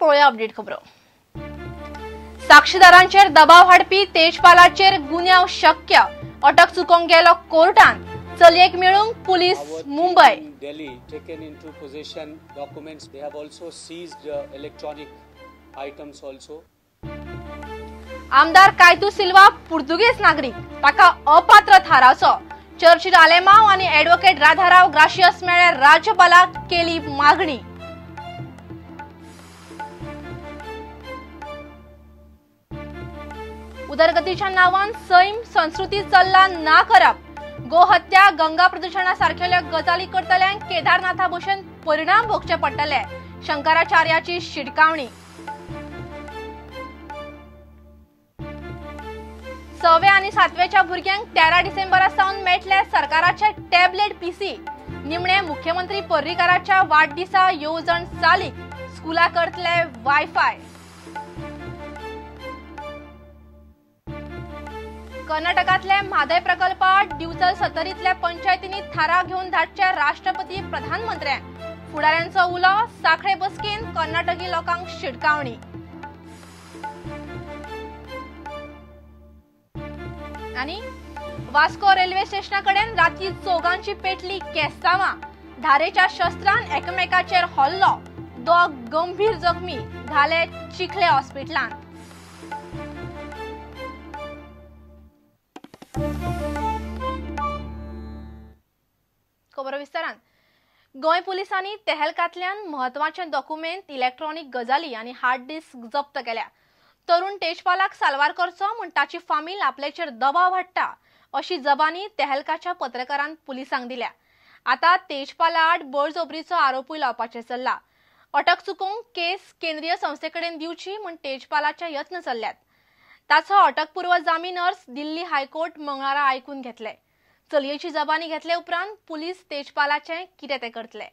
पळोवया अपडेट खबरो. साक्षीदारांचेर दबाव हाडपी तेजपालाचेर गुन्यांव शक्य, अटक चुकोवंक गेलो कोर्टान, चलयेक मेळूंक police Mumbai. Delhi taken into possession documents. They have also seized electronic items also. आमदार कायतू सिल्वा पुर्तुगेज नागरीक, ताका अपात्र थारावचो. चर्चिल आलेमाव आनी ॲडव्होकेट राधाराव ग्राशियस मेळ्ळे राज्यपालाक केली मागणी. उदरगतीच्या नावान सैम संस्कृती चल्ला ना करप, गोहत्या गंगा प्रदूषणा सारखेल्यो गजाली करतल्यांक केदारनाथा भशेन परिणाम भोगचे पडटले, शंकराचार्याची शिटकावणी. 6व्या आनी 7व्याच्या भुरग्यांक 13 डिसेंबरा सावन मेळटले सरकाराचे टॅबलेट पीसी. निमणे मुख्यमंत्री पर्रीकाराच्या वाडदिसा येवजण चालीक, स्कुला करतले वायफाय. कर्नाटकांतले म्हादय प्रकल्पात दिवचल सत्तरींतल्या पंचायतींनी थाराव घेवन धाडचे राष्ट्रपती प्रधानमंत्र्यांक. फुडाऱ्यांचो उलो, साखळे बसकेन कर्नाटकी लोकांक शिटकावणी. आनी वास्को रेल्वे स्टेशना कडेन राती चौगांची पेटली केस्तांवां, धारेच्या शस्त्रान एकमेकाचेर हल्लो, दोग गंभीर जखमी, घाले चिखले हॉस्पिटलांत. खबर विस्तारान. गोंय पुलिसांनी तेहलकांतल्यान म्हत्वाचे डॉक्युमेंट, इलेक्ट्रॉनिक गजाली आनी हार्ड डिस्क जप्त केल्या. तरुण तेजपालाक साल्वार करचो म्हूण ताची फामील आपल्याचेर दबाव हाडटा अशी जबानी तेहलकाच्या पत्रकारान पुलिसांक दिल्या. आतां तेजपाला आड बळजबरीचो आरोपूय लावपाचें चल्ला. अटक चुकोवंक केस केंद्रीय संस्थे कडेन दिवची म्हूण तेजपालाचे यत्न चल्ल्यात. ताचो अटकपूर्व जामीन अर्ज दिल्ली हायकोर्ट मंगळारा आयकून घेतले. चलयेची जबानी घेतले उपरांत पुलीस तेजपालाचें कितें तें करतले.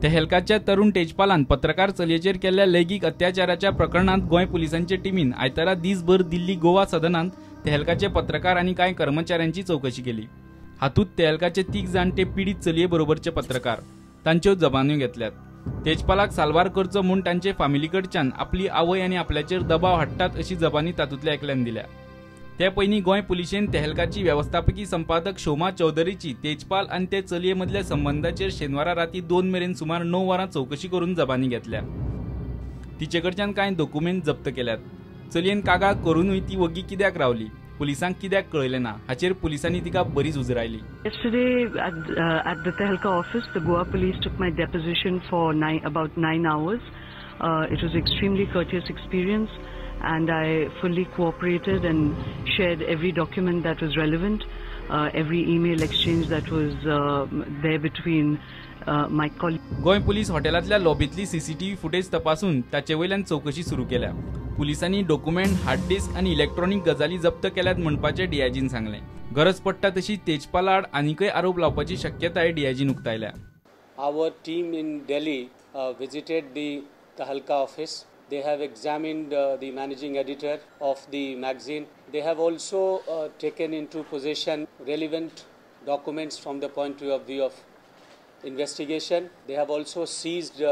तेहलकाच्या तरुण तेजपालान पत्रकार चलयेचेर केल्ल्या लैंगीक अत्याचाराच्या प्रकरणांत गोंय पुलिसांचे टिमीन आयतारा दीसभर दिल्ली गोवा सदनांत तेहलकाचे पत्रकार आनी कांय कर्मचाऱ्यांची चवकशी केली. हातूंत तेहलकाचे 3 जाण ते पिडीत चलये बरोबरचे पत्रकार, तांच्यो जबान्यो घेतल्यात. तेजपालाक साल्वार करचो म्हूण तांचे फामिली कडच्यान आपली आवय आनी आपल्याचेर दबाव हाडटात अशी जबानी तातूंतल्या एकल्यान दिल्या. ते पयलीं गोंय पुलिशेन तेहलकाची वेवस्थापकी संपादक शोमा चौधरीची तेजपाल आनी ते चलये मदल्या संबंदाचेर शेनवारा राती 2 मेरेन सुमार 9 वरां चवकशी करून जबानी घेतल्या. तिचे कडच्यान कांय डॉक्युमेंट जप्त केल्यात. चलयेन कागाळ करूनूय ती वगी कित्याक रावली, पुलिसांक कित्याक कळयलें ना हाचेर पुलिसांनी तिका बरीच उजरायली. Yesterday at the Tehelka office, the Goa police took my deposition for about 9 hours. It was extremely courteous experience and I fully cooperated and shared every document that was relevant, every email exchange that was there between my colleagues. Goa police हॉटेलांतल्या लॉबींतली CCTV footage तपासून ताचे वयल्यान चवकशी सुरू केल्या. पुलिसांनी document, hard disk आनी electronic गजाली जप्त केल्यात म्हणपाचें डीआयजीन सांगलें. गरज पडटा तशी तेजपाला आड आनीकय आरोप लावपाची शक्यताय डीआयजीन उक्तायल्या. Our team in Delhi visited the Tehelka office. They have examined the managing editor of the magazine. They have also taken into possession relevant documents from the point of view of investigation. They have also seized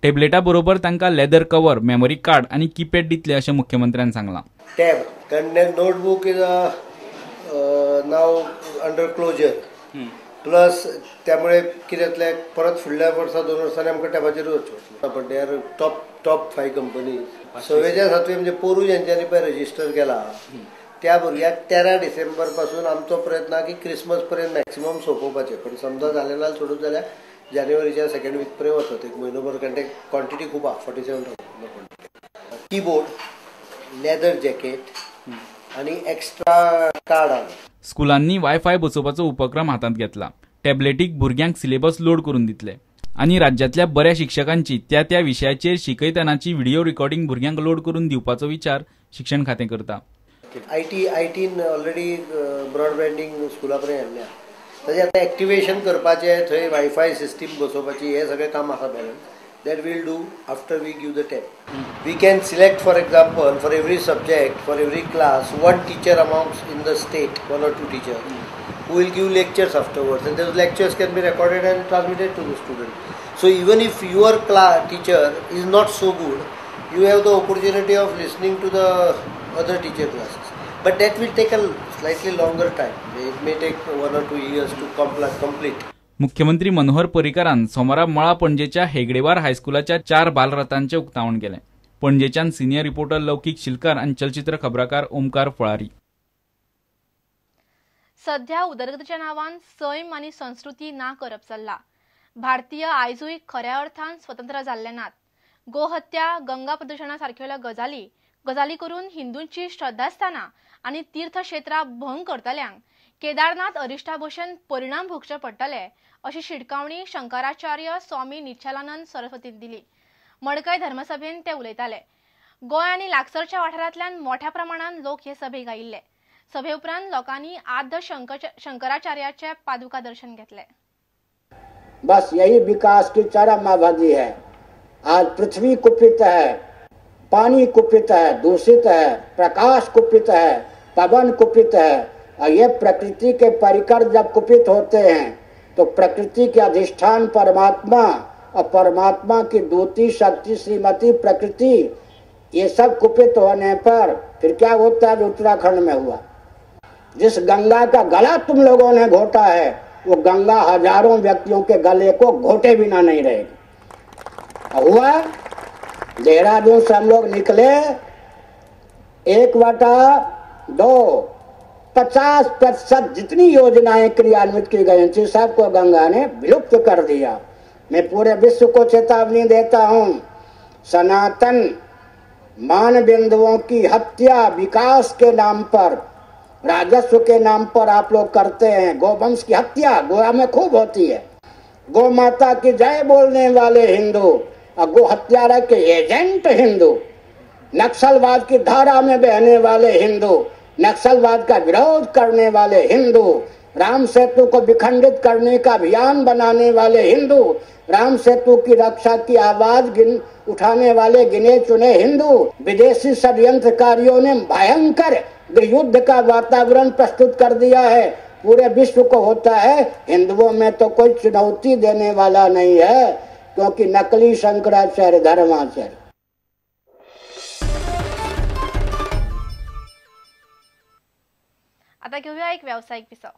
टॅबलेटा बरोबर तांकां leather cover, memory card आनी keypad दितले अशें मुख्यमंत्र्यान सांगलां. Tab कारण notebook is now under closure plus त्यामुळे कितें जातलें परत फुडल्या वर्सा 2 वर्सांनी आमकां टॅबाचेरूच वचचें पडटलें. पण they are top 5 company. 6वेच्या 7वे म्हणजे पोरूं जेंच्यांनी पळय रजिस्टर केला त्या भुरग्याक 13 डिसेंबर पासून आमचो प्रयत्न की क्रिसमस पर्यंत मॅक्सिमम सोंपोवपाचें. पण समजा जालें ना सोडून जाल्यार जानेवारीच्या सेकंड वीक पर्यंत वचत एक म्हयनो भर, कारण ते क्वॉन्टिटी खूब आहा 47,000 क्वॉन्टिटी. किबोर्ड, लेदर जॅकेट आनी एक्स्ट्रा कार्ड आहा. स्कुलांनी वायफाय बसोवपाचो उपक्रम हातांत घेतला. टॅबलेटीक भुरग्यांक सिलेबस लोड करून दितले आनी राज्यांतल्या बऱ्या शिक्षकांची त्या त्या विशयाचेर शिकयतनाची व्हिडिओ रिकॉर्डिंग भुरग्यांक लोड करून दिवपाचो विचार शिक्षण खातें करता. आयटीन ऑलरेडी ब्रॉडबँडींग स्कुला पर्यंत हाडल्या. ताजें आतां एक्टिवेशन करपाचें, थंय वायफाय सिस्टीम बसोवपाची, हें सगळें काम आसा balance. That we'll do after we give the tab. We can select, for example, for every subject, for every class, one teacher amongst in the state, 1 or 2 teachers, who will give lectures afterwards, and those lectures can be recorded and transmitted to the student. So even if your class teacher is not so good, you have the opportunity of listening to the other teacher classes. But that will take a slightly longer time. It may take 1 or 2 years to complete. मुख्यमंत्री मनोहर पर्रीकारान सोमारा मळा पणजेच्या हेगडेवार हायस्कुलाच्या 4 बालरथांचें उक्तावण केलें. पणजेच्यान senior reporter लौकीक शिलकार आनी चलचित्र खबराकार ओमकार फळारी. सध्या उदरगतीच्या नावान सैम आनी संस्कृती ना करप चल्ला. भारतीय आयजूय खऱ्या अर्थान स्वतंत्र जाल्ले नात. गोहत्या, गंगा प्रदुशणा सारखेल्यो गजाली करून हिंदूंची श्रद्धास्थानां आनी तीर्थक्षेत्रां भंग करतल्यांक केदारनाथ अरिश्टा भशेन परिणाम भोगचे पडटले अशी शिटकावणी शंकराचार्य स्वामी निश्चलानंद सरस्वतीन दिली. मडकय धर्मसभेन ते उलयताले. गोंय आनी लागसरच्या वाठारांतल्यान मोठ्या प्रमाणान लोक हे सभेक आयिल्ले. सभे उपरांत लोकांनी आद्य शंकराचार्याचे पादुका दर्शन घेतले. बस यही विकास की चरम अवधि है. आज पृथ्वी कुपित है, पानी कुपित है, दूषित है, प्रकाश कुपित है, पवन कुपित है. और ये प्रकृति के परिकर जब कुपित होते हैं तो प्रकृति के अधिष्ठान परमात्मा और परमात्मा की दूती शक्ति श्रीमती प्रकृति, ये सब कुपित होने पर फिर क्या होता है? उत्तराखंड में हुआ। जिस गंगा का गला तुम लोगों ने घोटा है, वो गंगा हजारों व्यक्तियों के गले को घोटे बिना नहीं रहेगी। हुआ देहरादून से हम लोग निकले, 1/2 50% जितनी योजनाएं क्रियान्वित की गई थी सबको गंगा ने विलुप्त कर दिया। मैं पूरे विश्व को चेतावनी देता हूं, सनातन मान बिंदुओं की हत्या विकास के नाम पर, राजस्व के नाम पर आप लोग करते हैं। गोवंश की हत्या गोवा में खूब होती है। गौ माता की जय बोलने वाले हिंदू और गो हत्यारा के एजेंट हिंदू, नक्सलवाद की धारा में बहने वाले हिंदू, नक्सलवाद का विरोध करने वाले हिंदू, राम सेतु को विखंडित करने का अभियान बनाने वाले हिंदू, राम सेतु की रक्षा की आवाज उठाने वाले गिने चुने हिंदू, विदेशी षड्यंत्रकारियों ने भयंकर युद्ध का वातावरण प्रस्तुत कर दिया है। पूरे विश्व को होता है, हिंदुओं में तो कोई चुनौती देने वाला नहीं है, क्योंकि नकली शंकराचार्य धर्माचार्य। आता घेऊया एक व्यावसायिक विसव।